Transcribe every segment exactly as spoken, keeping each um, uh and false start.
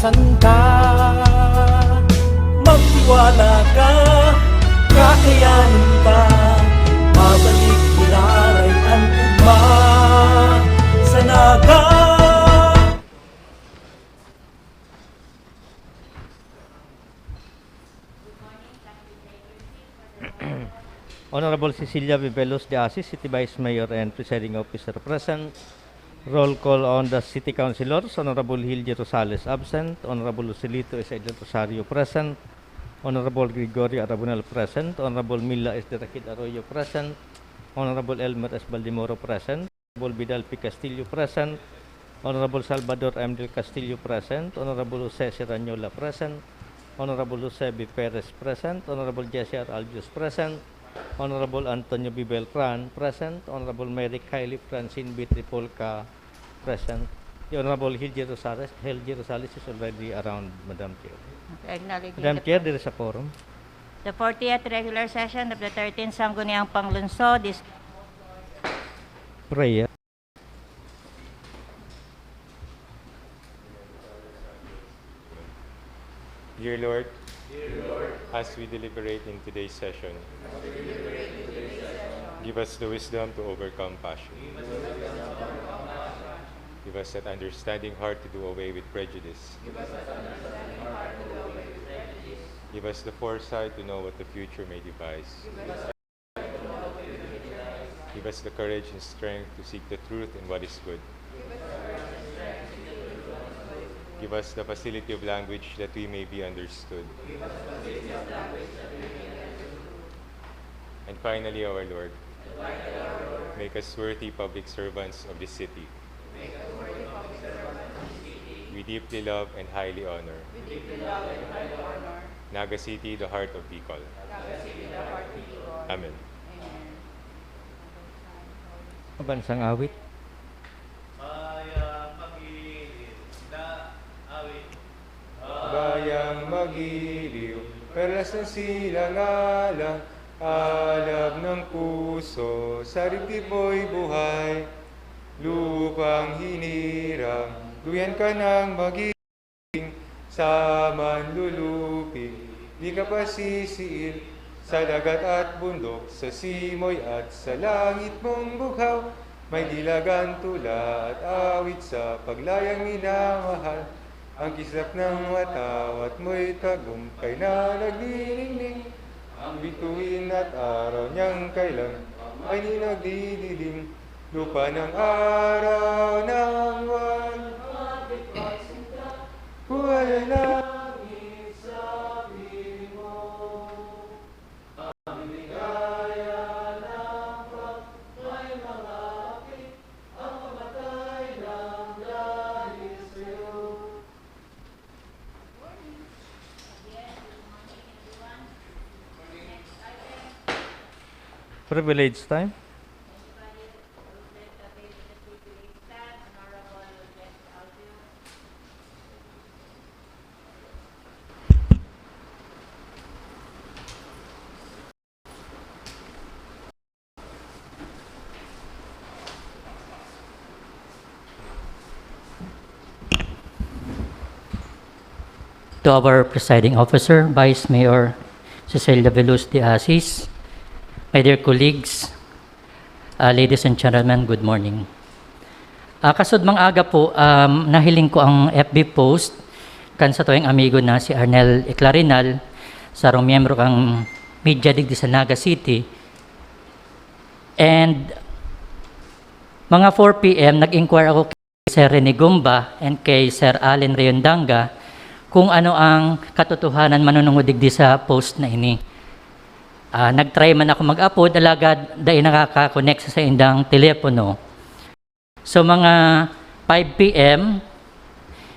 Santa, magtiwala ka, kakayanin ka. Babalik, iraray an ugma sa Naga. Honorable Cecilia Vivelos de Asis, City Vice Mayor and Presiding Officer, present. Roll call on the City Councilors. Honorable Hildy Rosales, absent. Honorable Joselito S. Del Rosario, present. Honorable Gregorio Arabunal, present. Honorable Mila S. Dirakid Arroyo, present. Honorable Elmer S. Baldemoro, present. Honorable Vidal P. Castillo, present. Honorable Salvador M. Del Castillo, present. Honorable Jose Serrañola, present. Honorable Jose B. Perez, present. Honorable Jesse R. Aljus, present. Honorable Antonio B. Beltran, present. Honorable Mary Kylie Francine B. Tripolca, present. The Honorable Hildy Rosales, Hildy Rosales is already around, Madam Chair. Okay, acknowledge Madam the Chair, there is a quorum. The fortieth regular session of the thirteenth Sangguniang Panglungsod is Prayer. Dear Lord, as we deliberate in today's session, give us the wisdom to overcome passion. Give us that understanding heart to do away with prejudice. Give us the foresight to know what the future may devise. Give us the courage and strength to seek the truth and what is good. Give us the facility of language that we may be understood. And finally, our Lord, make us worthy public servants of this city. We deeply love and highly honor. Naga City, the heart of Bicol. Amen. Mabansang awit. Bayang magiliw, da, awit. Bayang magiliw, perlas ng silang alang, alab ng puso, sa dibdib mo'y buhay. Lupang hinirang, duyan ka ng magiliw. Sa manlulupi, di ka pasisiil, sa dagat at bundok, sa simoy at sa langit mong bughaw. May dilagan tula at awit sa paglayang minamahal. Ang kislap ng mata, awat mo'y tagumpay na nagniningning. Ang bituin at araw niyang kailan, may di nagdidilim. Lupa ng araw ng buwan, buhay ay langit sa piling mo. Ang ligaya ng pagmay mga api, ang pamatay ng dahil sa'yo. Privilege time. To our presiding officer, Vice Mayor Cecilia Veloz de Asis, my dear colleagues, ah, ladies and gentlemen, good morning. Ah, kasudmang aga po, um, nahiling ko ang F B post kan satuyang amigo na si Arnel Eclarinal, sarong miyembro kan media digdi sa Naga City. And mga four P M, nag-inquire ako kay Sir Rene Gumba and kay Sir Allen Rayondanga kung ano ang katotohanan manunungod digdi sa post na ini. Ah, nag-try man ako mag-apod, alagad dai nakaka-connect sa saindang telepono. So, mga five P M,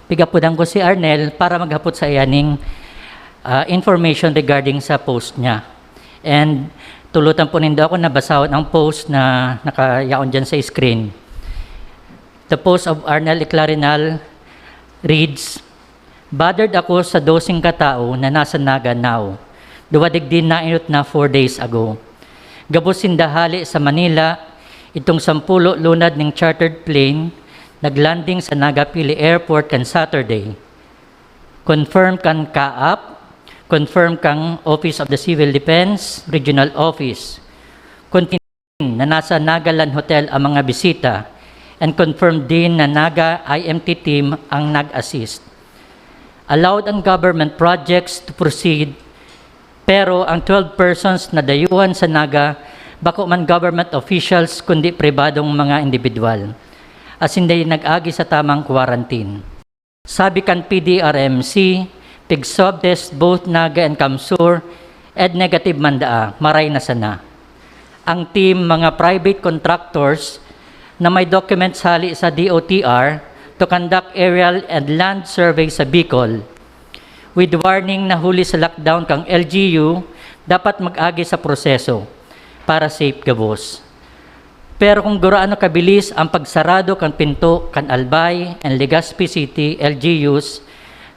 pig-apodan ko si Arnel para maghapot saiya ning, ah, information regarding sa post niya. And tulutan po nindo ako na basahon ang post na nakayaon diyan sa screen. The post of Arnel Eclarinal reads, "Bothered ako sa doseng katao na nasa Naga now. Duwa digdi nainot na four days ago. Gabos sinda hale sa Manila, itong sampulo lunad ning chartered plane, nag-landing sa Naga Pili Airport kan Saturday. Confirm kan CAAP, confirm kan Office of the Civil Defense Regional Office. Confirm na nasa Nagaland Hotel ang mga bisita, and confirm din na Naga I M T team ang nag-assist. Allowed ang government projects to proceed, pero ang twelve persons na dayuhan sa Naga, bako man government officials kundi pribadong mga individual, asin dai nag-agi sa tamang quarantine. Sabi kan P D R M C, pig-swab test both Naga and CamSur, ed negative man daa, maray na sana. Ang team, mga private contractors na may documents hali sa D O T R to conduct aerial and land survey sa Bicol, with warning na huli sa lockdown kan L G U, dapat mag-agi sa proseso para safe gabos. Pero kung gurano kabilis ang pagsarado kan pinto kan Albay and Legazpi City L G Us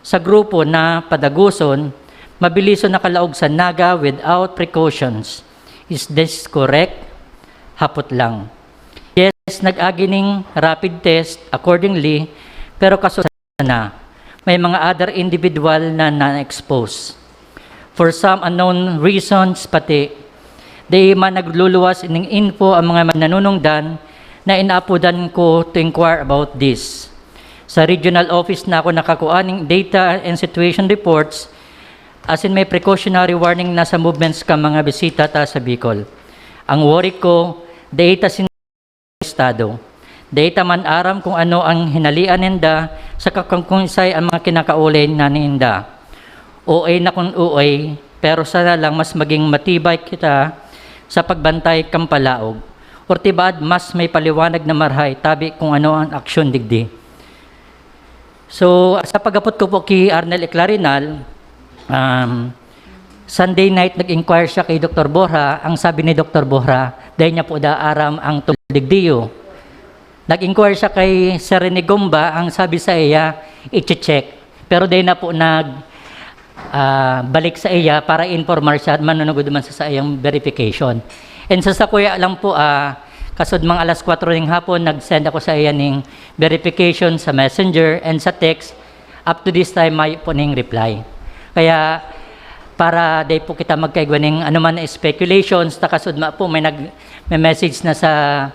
sa grupo na padagoson, mabilis na nakalaog sa Naga without precautions. Is this correct? Hapot lang. Yes, nag-agi ning rapid test accordingly, pero kaso na, may mga other individual na na-expose. For some unknown reasons pati, dai man nagluluwas ning info ang mga nanunungdan na inaapodan ko to inquire about this. Sa regional office na ako nakakua ning data and situation reports, asin may precautionary warning na sa movements kan mga bisita ta sa Bicol. Ang worry ko, dai ta sin estado. Dai ta man aram kung ano ang hinalian ninda, saka kung, kung isay ang mga kinakaulay na ninda. O A na kung O A, pero sana lang mas maging matibay kita sa pagbantay kan palaog. Or tibaad, mas may paliwanag na marahay tabi kung ano ang aksyon digdi. So, sa paghapot ko po ki Arnel Eclarinal, um, Sunday night nag-inquire siya kay Doktor Borja. Ang sabi ni Doktor Borja, dai niya po daa aram ang tungkol digdiyo. Nag-inquire siya kay Sir Rene Gomba, ang sabi sa iya, i-check. Pero dai na po nag, ah, balik sa iya para informar siya at manunugod man sa saiyang verification. And sa sakuya lang po, ah, kasod mga alas kwatro ning hapon, nag-send ako sa iya ning verification sa messenger and sa text. Up to this time, mayo po ning reply. Kaya para dai po kita magkaigwa ning anuman na speculations, ta kasod ma po may nag-, may message na sa